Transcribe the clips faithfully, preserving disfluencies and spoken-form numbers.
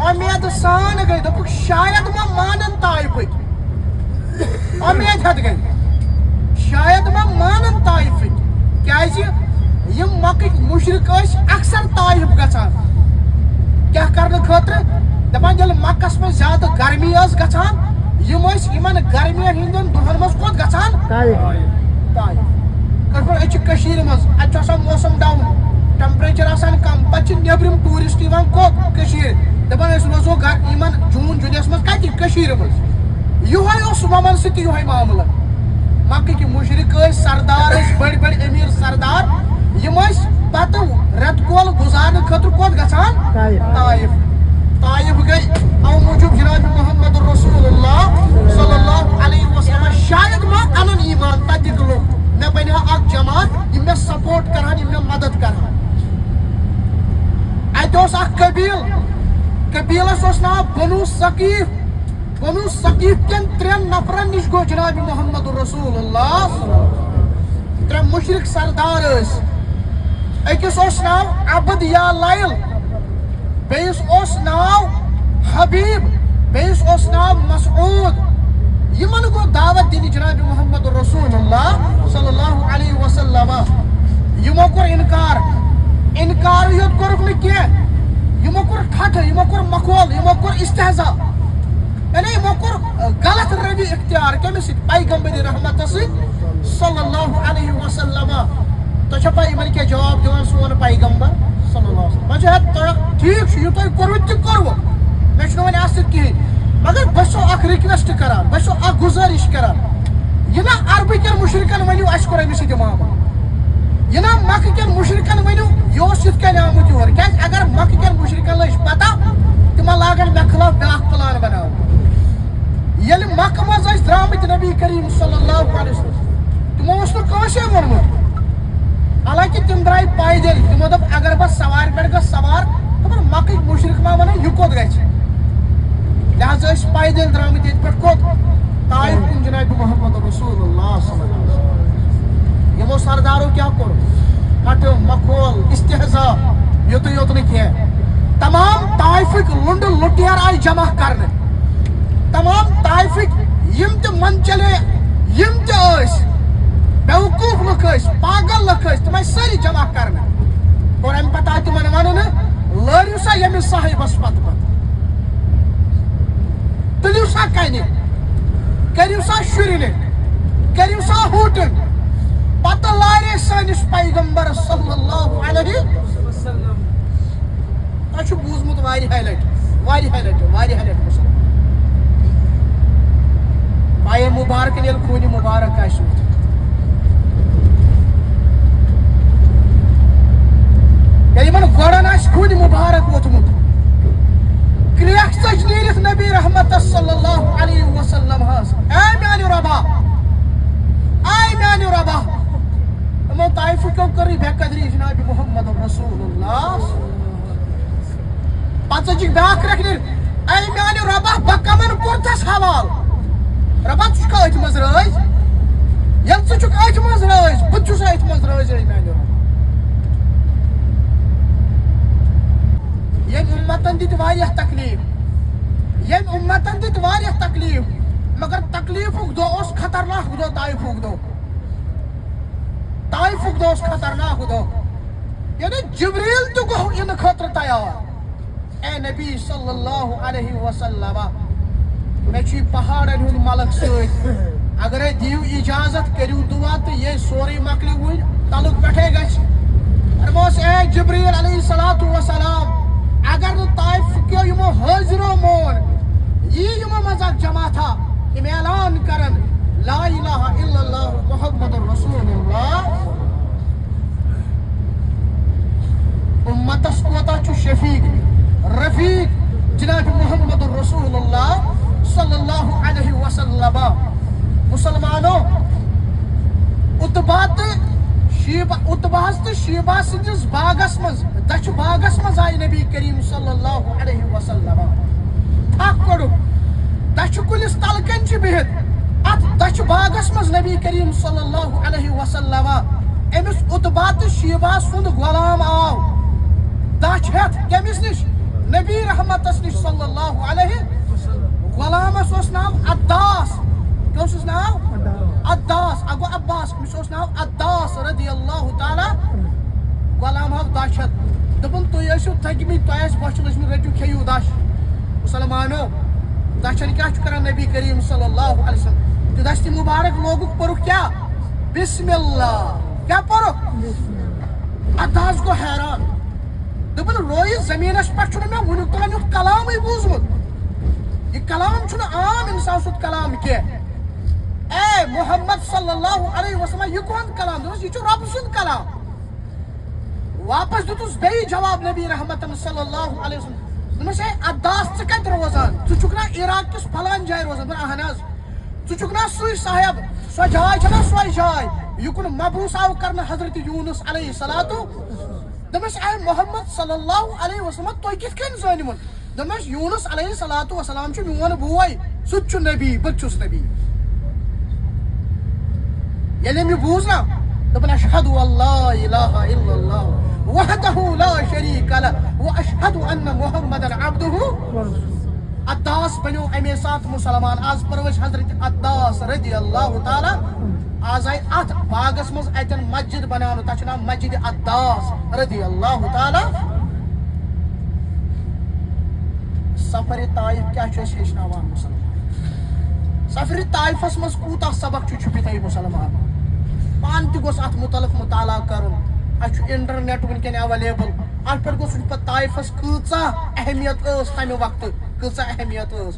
اُمید سان گٔے، دوٚپُکھ، شاید ما مانن طائفٕکۍ۔ اُمید ہٮ۪تھ گٔے، شاید ما مانن طائفٕکۍ۔ کیازِ یِم مکٕکۍ مُشرِک ٲسۍ اکثر طائف گژھان۔ کیٛاہ کرنہٕ خٲطرٕ؟ دَپان، ییٚلہِ مکس منٛز زیادٕ گرمی ٲس گژھان، یِم ٲسۍ یِمن گرمین ہٕنٛدٮ۪ن دۄہن منٛز کوٚت گژھان؟ طائف۔ طائف۔ کِتھ پٲٹھۍ؟ أسۍ چھِ کٔشیٖرِ منٛز، اَتہِ چھُ آسان موسم ڈاوُن، ٹیمپریچر آسان کم، پتہٕ چھِ نیٚبرِم ٹوٗرِسٹ یِوان کوٚت؟ کٔشیٖرِ۔ دَپان، أسۍ روزو گرِ یِمن جوٗن جُلیَس منٛز کَتہِ؟ کٔشیٖرِ منٛز۔ یِہوٚے اوس یِمن سۭتۍ تہِ یِہوٚے معاملہٕ۔ مکٕکۍ مُشرِک ٲسۍ، سردار ٲسۍ، بٔڑۍ بٔڑۍ أمیٖر سردار، یِم ٲسۍ پتہٕ رٮ۪تہٕ کول گُزارنہٕ خٲطرٕ کوٚت گژھان؟ طائف۔ طائف۔ طائف گٔے اَمہِ موٗجوٗب جناب محمد رسول اللہ صلی اللہ علیہ وسلم، شاید ما اَنن ایمان تَتِکۍ لُکھ، مےٚ بنہِ ہا اکھ جماعت، یِم مےٚ سپورٹ کرہن، یِم مےٚ مدد کرہن۔ اَتہِ اوس اکھ قبیٖل، قبیٖلس اوس ناو بنو ثقیف۔ بنو ثقیف کٮ۪ن ترٛٮ۪ن نفرن نِش گوٚو جناب محمد رسول اللہ۔ ترٛےٚ مُشرِک سردار ٲسۍ۔ أکِس اوس ناو عبد یا لائل، بیٚیِس اوس ناو حبیب، بیٚیِس اوس ناو مسعود۔ یِمن گوٚو دعوت دِنہِ جناب محمد رسول اللہ صلی اللہ علیہ وسلم۔ یِمو کوٚر انکار۔ انکارٕے یوت کوٚرُکھ نہٕ کینٛہہ، یِمو کوٚر ٹھٹھٕ، یِمو کوٚر مخول، یِمو کوٚر استہزاء۔ یعنی یِمو کوٚر، آ، غلط روی اختیار۔ کٔمِس سۭتۍ؟ پیغمبر رحمتس سۭتۍ صلی اللہ علیہ وسلم۔ تۄہہِ چھا پَے یِمن کیٛاہ جواب دِوان سون پیغمبر صلی اللہ علیہ وسلم؟ وۄنۍ چھُ ہیٚتھ تۄہہِ ٹھیٖک چھُ، یہِ تۄہہِ کوٚروٕ تہِ کوٚروٕ، مےٚ چھُنہٕ وۄنۍ اَتھ سۭتۍ کِہیٖنۍ، مگر بہٕ چھُسو اکھ request کران، بہٕ چھُسو اکھ گُزٲرِش کران، یہِ نا عربہٕ کٮ۪ن مُشرِکن ؤنِو اَسہِ کوٚر أمِس سۭتۍ معاملہٕ، یہِ نا مکہٕ کٮ۪ن مُشرِکن ؤنِو یہِ اوس یِتھ کٔنۍ آمُت یور، کیٛازِ اگر مکہٕ کٮ۪ن مُشرِکن لٔج پتہ، تِمن لاگن مےٚ خلاف بیٛاکھ plan بناوُن۔ ییٚلہِ مکہٕ منٛز ٲسۍ درٛامٕتۍ نبی کریم صلی اللہ علیہ وسلم، تِمو اوس نہٕ کٲنٛسے ووٚنمُت۔ حالانکہِ تِم درٛاے پیدل۔ تِمو دوٚپ، اگر بہٕ سوارِ پٮ۪ٹھ گژھٕ سوار، خبر مکٕکۍ مُشرِک ما وَنن، یہِ کوٚت گژھِ؟ لہذا ٲسۍ پیدل درٛامٕتۍ ییٚتہِ پٮ۪ٹھ کوٚت؟ طائف کُن جناب محمد رسول اللہ صلی اللہ علیہ وسلم۔ یِمو سردارو کیٛاہ کوٚر؟ ٹھٹھٕ، مخول، استہزاء، یُتُے یوت نہٕ کینٛہہ۔ تمام طائفٕکۍ لُنڈٕ لُٹیر آیہِ جمع کرنہٕ۔ تمام طائفٕکۍ یِم تہِ منچلے، یِم تہِ ٲسۍ، بیوقوف لُکھ ٲسۍ، پاگل لُکھ ٲسۍ، تِم ٲسۍ سٲری جمع کرنہٕ۔ اور اَمہِ پتہٕ آو تِمن وننہٕ، لٲرِو سا ییٚمِس صاحبس پتہٕ پتہٕ۔ تُلِو سا کنہِ، کٔرِو سا شُرنہِ، کٔرِو سا ہوٗٹن۔ پتہٕ لارے سٲنِس پیغمبرس صلی اللہ علیہ وسلم۔ تۄہہِ چھُ بوٗزمُت واریاہہِ لٹہِ، واریاہہِ لٹہِ، واریاہہِ لٹہِ مُسلمان۔ پایے مُبارکن ییٚلہِ خوٗنہِ مُبارک آسہِ ووٚتھمُت، ییٚلہِ یِمن گۄڈن آسہِ خوٗنہِ مُبارک ووٚتھمُت، کرٛیکھ ژٔج نیٖرِتھ نبی رحمتس صلی اللہ علیہ وسلم ہس، اے میانہِ رۄبا، اے میانہِ رۄبا، یِمو طائفہٕ کیو کٔرٕے بے قدری جناب محمد رسول اللہ۔ پتہٕ ژٔجِکھ بیٛاکھ کرٛٮ۪کھ نیٖرِتھ، اے میانہِ رۄبا، بہٕ کمن کوٚرتھس حوالہٕ؟ رۄبا، ژٕ چھُکھا أتھۍ منٛز رٲضۍ؟ ییٚلہِ ژٕ چھُکھ أتھۍ منٛز رٲضۍ، بہٕ تہِ چھُسا أتھۍ منٛز رٲضۍ، اے میانہِ رۄبا۔ ییٚمۍ اُمتن دِتۍ واریاہ تکلیف، ییٚمۍ اُمتن دِتۍ واریاہ تکلیف، مگر تکلیفُک دۄہ اوس خطرناک دۄہ، طائفُک دۄہ۔ طائفُک دۄہ اوس خطرناک دۄہ۔ یعنی جبریل تہِ گوٚو یِنہٕ خٲطرٕ تیار۔ اے نبی صلی اللہ علیہ وسلم، مےٚ چھُ یہِ پہاڑن ہُنٛد ملک سۭتۍ۔ اگرے دِیِو اجازت، کٔرِو دعا تہٕ یہِ سورُے مۄکلہِ وُنہِ، تلُک پٮ۪ٹھے گژھِ۔ فرموس، اے جبریل علیہ الصلوۃ والسلام، اگر نہٕ طائف کیو یِمو حٲضرو مون، یی یِمو منٛز اکھ جماعتھا، یِم اعلان کرن، لا الہ الا اللہ محمد رسول اللہ۔ اُمتس کوتاہ چھُ شفیق، رفیق جناب محمد رسول اللہ صلی اللہ علیہ وسلم۔ مسلمانو، عتبہ تہٕ شیبہ، عتبہس تہٕ شیبہ سٕنٛدِس باغس منٛز، دچھِ باغس منٛز آیہِ نبی کریم صلی اللہ علیہ وسلم۔ اکھ کوٚڑُکھ دچھِ کُلِس تل کنہِ چھِ بِہِتھ۔ اتھ دچھِ باغس منٛز نبی کریم صلی اللہ علیہ وسلم، أمِس عتبہ تہٕ شیبہ سُنٛد غلام آو دچھ ہٮ۪تھ۔ کٔمِس نِش؟ نبی رحمتس نِش صلی اللہ علیہ غلامس اوس ناو عداس۔ کیٛاہ اوسُس ناو؟ عداس۔ اَ گوٚو عباس، أمِس اوس ناو عداس رضی اللہ تعالیٰ۔ غلام آو دَچھ ہٮ۪تھ۔ دوٚپُن، "تُہۍ ٲسِو تھٔکمٕتۍ، تۄہہِ آسہِ بۄچھِ لٔجمٕژ، رٔٹِو کھیٚیِو دَچھ۔" مسلمانو، دَچھن کیٛاہ چھُ کران نبی کریم صلی اللہ علیہ وسلم؟ تہٕ دَستہِ مُبارک لوگُکھ، پوٚرُکھ کیٛاہ؟ بسم اللہ۔ کیٛاہ پوٚرُکھ؟ عداس گوٚو حیران۔ دوٚپُن، "رویہِ زٔمیٖنَس پٮ۪ٹھ چھُنہٕ مےٚ وُنیُک تام یُتھ کلامٕے بوٗزمُت۔ یہِ کلام چھُنہٕ عام اِنسان سُنٛد کلام کینٛہہ۔ اے محمد صلی اللہ علیہ وسلم، یہِ کُہُنٛد کلام؟" دوٚپمَس، "یہِ چھُ رۄب سُنٛد کلام۔" واپس دیُتُس بیٚیہِ جواب نبی رحمتن صلی اللہ علیہ وسلم۔ دوٚپمَس، "اے عداس، ژٕ کَتہِ روزان؟ ژٕ چھُکھ نا عراق کِس فلان جایہِ روزان؟" دوٚپُن، "اہن حظ۔" ژٕ چھُکھ نا سُے صاحب، سۄ جاے چھےٚ نا سۄے جاے، یُکُن مبعوث آو کرنہٕ حضرت یونس علیہ الصلوۃ۔ دوٚپمَس، "اے محمد صلی اللہ علیہ وسلم، تُہۍ کِتھ کٔنۍ زٲنِوُن؟" دوٚپمَس، "یونس علیہ الصلوۃ والسلام چھُ میون بوے، سُہ تہِ چھُ نبی، بہٕ تہِ چھُس نبی۔" ییٚلہِ أمۍ یہِ بوٗز نا، دوٚپُن، "اشہد ان لا الہ الا اللہ وحدہ لا شریک لہ و اشہد ان محمدا عبدہ و رسولہ۔" عداس بنیو اَمے ساتہٕ مسلمان۔ آز پرو أسۍ حضرت عداس رضی اللہ تعالیٰ۔ آز آیہِ اَتھ باغس منٛز اَتٮ۪ن مسجد بناونہٕ، تَتھ چھُ ناو مسجد عداس رضی اللہ تعالیٰ۔ سفر طائف کیٛاہ چھُ اَسہِ ہیٚچھناوان مسلمان؟ سفر طائفس منٛز کوٗتاہ سبق چھُ چھُپِتھ اَسہِ مسلمان؟ پانہٕ تہِ گوٚژھ اَتھ مُتعلق مطالعہ کرُن۔ اَسہِ چھُ internet وٕنکٮ۪ن available، اَتھ پٮ۪ٹھ گوٚژھ وٕچھُن پتہٕ طائفس کۭژاہ اہمیت ٲس تَمہِ وقتہٕ۔ کۭژاہ اہمیت ٲس۔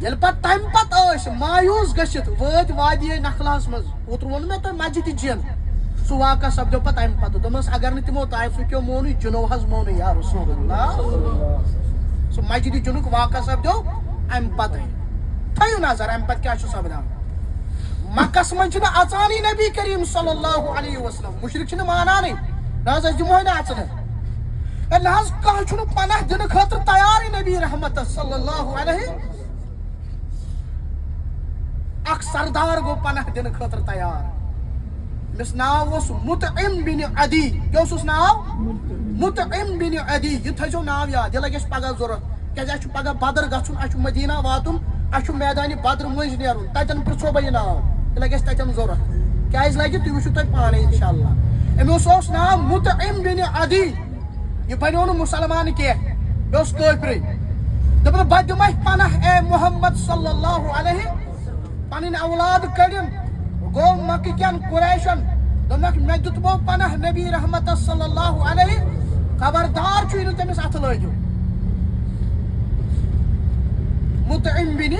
ییٚلہِ پتہٕ تَمہِ پتہٕ ٲسۍ مایوٗس گٔژھِتھ وٲتۍ وادی نخلہس منٛز، اوترٕ ووٚن مےٚ تۄہہِ مسجدِ جِن، سُہ واقعہ سپدیو پتہٕ تَمہِ پتہٕ۔ دوٚپمَس، اگر نہٕ تِمو طائفہٕ کیو مونُے، جِنو حظ مونُے یا رسول اللہ۔ سُہ مسجدِ جِنُک واقعہ سپدیو اَمہِ پتَے۔ تھٲیِو نظر، اَمہِ پتہٕ کیٛاہ چھُ سپدان۔ مکس منٛز چھِنہٕ اژانٕے نبی کریم صلی اللہ علیہ وسلم، مشرک چھِنہٕ مانانٕے، نہ حظ، أسۍ دِمہوے نہٕ اژنہٕ۔ ہے نہ حظ، کانٛہہ چھُنہٕ پناہ دِنہٕ خٲطرٕ تیارٕے نبی رحمتس صلی اللہ علیہ۔ اکھ سردار گوٚو پناہ دِنہٕ خٲطرٕ تیار۔ أمِس ناو اوس مطعم بن عدی۔ کیٛاہ اوسُس ناو؟ مطعم بن عدی۔ یہِ تھٲیزیو ناو یاد، یہِ لگہِ اَسہِ پگاہ ضوٚرتھ۔ کیٛازِ اَسہِ چھُ پگاہ بدر گژھُن، اَسہِ چھُ مدینہ واتُن، اَسہِ چھُ میدانِ بدر مٔنٛزۍ نیرُن۔ تَتٮ۪ن پرٛژھو بہٕ یہِ ناو، یہِ لگہِ اَسہِ تَتٮ۪ن ضوٚرتھ۔ کیٛازِ لگہِ، تُہۍ وٕچھِو تۄہہِ پانَے اِنشاءاللہ۔ أمِس اوس ناو مطعم بن عدی۔ یہِ بنیو نہٕ مُسلمان کینٛہہ، یہِ اوس کٲفرٕے۔ دوٚپُن، "بہٕ دِمَے پناہ، اے محمد صلی اللہ علیہ۔" پنٕنۍ اولاد کٔڑِن، گوٚو مکہٕ کٮ۪ن قریشن۔ دوٚپنکھ، "مےٚ دیُتمو پناہ نبی رحمتس صلی اللہ علیہ، خبردار چھُے نہٕ تٔمِس اَتھٕ لٲگِو۔" مطعم بن،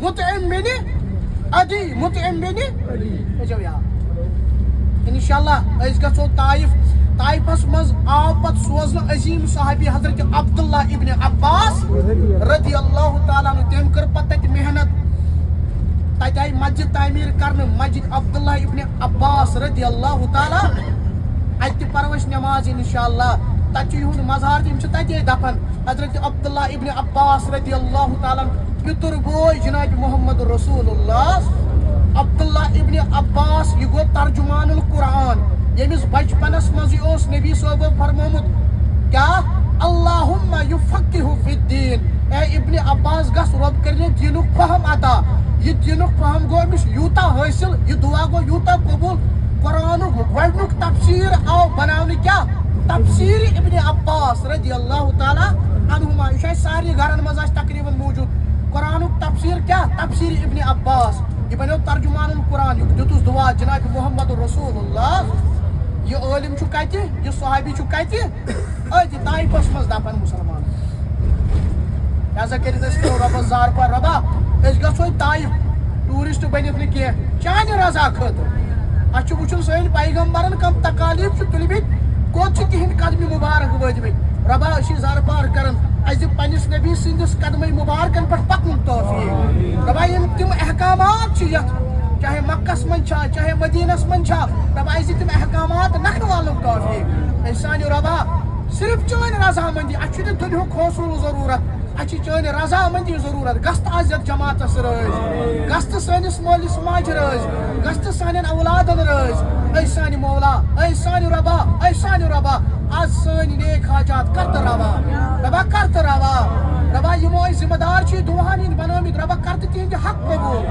مطعم بن عدی، مطعم بن، تھٲیزیو یاد۔ انشاءاللہ أسۍ گژھو طائف۔ طائفس منٛز آو پتہٕ سوزنہٕ عظیم صحابی حضرت عبداللہ ابن عباس رضی اللہ تعالیٰ عنہ۔ تٔمۍ کٔر پتہٕ تتہِ محنت، تتہِ آیہِ مسجد تعمیٖر کرنہٕ، مسجد عبداللہ ابن عباس رضی اللہ تعالیٰ۔ اتہِ تہِ پرو أسۍ نماز انشاءاللہ۔ تتہِ چھُ یِہُنٛد مزار تہِ، یِم چھِ تتے دفن۔ حضرت عبداللہ ابن عباس رضی اللہ تعالیٰ عنہ، پِتُر بوے جناب محمد رسول اللہ۔ عبداللہ ابن عباس، یہِ گوٚو ترجمان القرآن، ییٚمِس بچپنس منٛزٕے اوس نبی صٲبو فرمومُت، کیٛاہ؟ "اللہم یفقہہ فی الدین"، اے ابن عباس، گژھ رۄب کٔرِنۍ دیٖنُک فہم عطا۔ یہِ دیٖنُک فہم گوٚو أمِس یوٗتاہ حٲصِل، یہِ دُعا گوٚو یوٗتاہ قبوٗل۔ قرآنُک گۄڈٕنیُک تفسیٖر آو بناونہٕ کیٛاہ؟ تفسیٖر ابن عباس رضی اللہ تعالیٰ عنہما۔ یہِ چھُ اَسہِ سارنٕے گرن منٛز آسہِ تقریباً موجود۔ قرآنُک تفسیٖر کیٛاہ؟ تفسیٖر ابن عباس۔ یہِ بنیو ترجمان القرآن، یہِ دیُتُس دُعا جناب محمد رسول اللہ۔ یہِ عٲلم چھُ کتہِ؟ یہِ صحابی چھُ کتہِ؟ أتھۍ طائفس منٛز دفن مسلمان۔ لہذا کٔرِتھ أسۍ کرو رۄبس زار پار، رۄبا، أسۍ گژھو طائف tourist بٔنِتھ نہٕ کینٛہہ، چانہِ رضا خٲطرٕ۔ اَسہِ چھُ وٕچھُن سٲنۍ پیغمبرن کم تکالیٖف چھِ تُلمٕتۍ، کوٚت چھِ تِہِنٛدۍ قدمہِ مُبارک وٲتمٕتۍ۔ رۄبا، أسۍ چھِ زار پار کران، اَسہِ دِ پننِس نبی سٕنٛدِس قدمے مُبارکن پٮ۪ٹھ پکُن توفیٖق۔ رۄبا، یِم تِم احکامات چھِ یتھ، چاہے مکس منٛز چھا، چاہے مدینس منٛز چھا، رۄبا، اَسہِ دِ تِم احکامات نکھنہٕ والُن توفیٖق۔ اے سانہِ رۄبا، صرف چٲنۍ رضامندی، اَسہِ چھُنہٕ دُنیہُک حوصلہٕ ضروٗرت، اَسہِ چھِ چٲنۍ رضامندی ضروٗرت۔ گژھ تہٕ آز یَتھ جماعتس رٲضۍ، گژھ تہٕ سٲنِس مٲلِس ماجہِ رٲضۍ، گژھ تہٕ سانٮ۪ن اولادن رٲضۍ۔ اے سانہِ مولا، اے سانہِ رۄبا، اے سانہِ رۄبا، از سٲنۍ نیک حاجات کر تہٕ روا۔ رۄبا کر تہٕ روا۔ رۄبا یِمو أسۍ ذمہٕ دار چھِ دُعاہن ہٕنٛدۍ بنٲومٕتۍ، رۄبا کر تہٕ تِہنٛدِ حق قبوٗل۔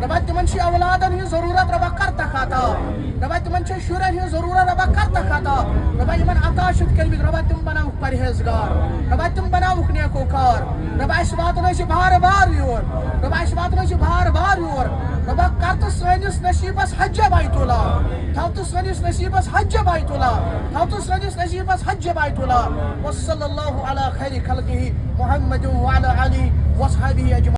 رۄبا تِمن چھِ اولادن ہٕنٛز ضروٗرت، رۄبا کر تہٕ عطا۔ رۄبا تِمن چھِ شُرٮ۪ن ہٕنٛز ضروٗرت، رۄبا کر تہٕ عطا۔ رۄبا یِمن عطا چھُتھ کٔرمٕتۍ، رۄبا تِم بناوُکھ پرہیزگار۔ رۄبا تِم بناوُکھ نیکوکار۔ رۄبا اَسہِ واتنٲے زِ بار بار یور۔ رۄبا اَسہِ واتنٲے زِ بار بار یور۔ رۄبا کر تہٕ سٲنِس نصیٖبس حج بیت اللہ۔ تھاو تہٕ سٲنِس نصیٖبس حج بیت اللہ۔ تھاو تہٕ سٲنِس نصیٖبس حج بیت اللہ۔ وصلی اللہ علی خیر خلقہ محمد وعلی آلہ وصحبہ اجمعین۔